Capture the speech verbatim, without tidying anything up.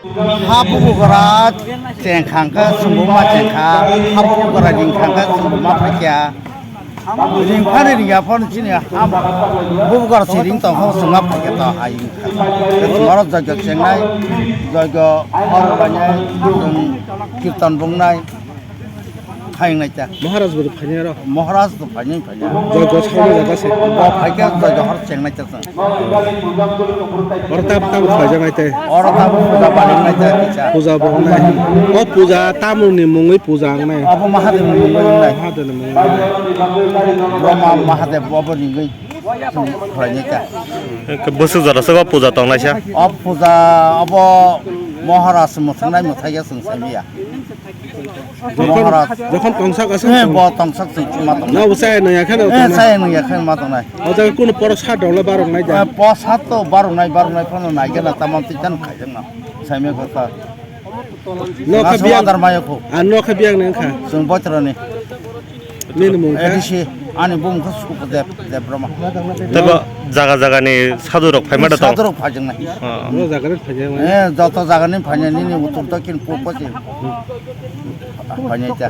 Ha bubugora chengkhang khe chwngbo ma chengkha, ha bubugora ringkhang khe chwngbo ma phaikha. Ringphani ringya phano chini ha bubugora se ring tongkha chwng ma phaikha to ha ringkha. Oro joigo chengnai, joigo hor lainai, chwng kirtan bungnai. Khaingnai ta. Maharaj bo phainai ro. Maharaj to phainai phainai. Joigo sauma jaga se. Bo phaikhe joigo hor chengnai ta chwng. Oro tam tam khlaijaknai tei. Oro tam puja balingnai ta kisa. Puja bo wngnai. O puja tamoni mungwi puja wngnai. Abo Mahadev ni mungwi wngnai. Mahadev ni mungwi wngnai. Brahma Mahadev abo ringwi khlainai ta. Bwswk jora se o puja tongnaisa. O puja abo Maharaj mwthwngnai mwthai ya chwng saimaya. Jokhon, Maharaj. Jokhon tongsak aswk Eh, tong. Bo tongsak se ma tong. Na usai no yakhe no Eh, tong. Sai no yakhe ma tong nai. O jaga kuno poro sat dole barok nai Eh, ja. Po sat to barok nai, barok nai phano nai gana tamam ti jan khai jang na. Sai me ko ta. No Na kha biang. Swadar mayo ko. A no kha biang nang kha. Sung botrani. Nini mung kha? A D C, ani bung kha Sukadev Debbarma. Tei bo jaga jaga ni sadhu rok phai ma da tong. Sadhu rok phai jang nai. Ah. Bo jaga rok phai jang nai. Eh, joto jaga ni phai nai nini uttor dokhin purbo se. Phai nai ta.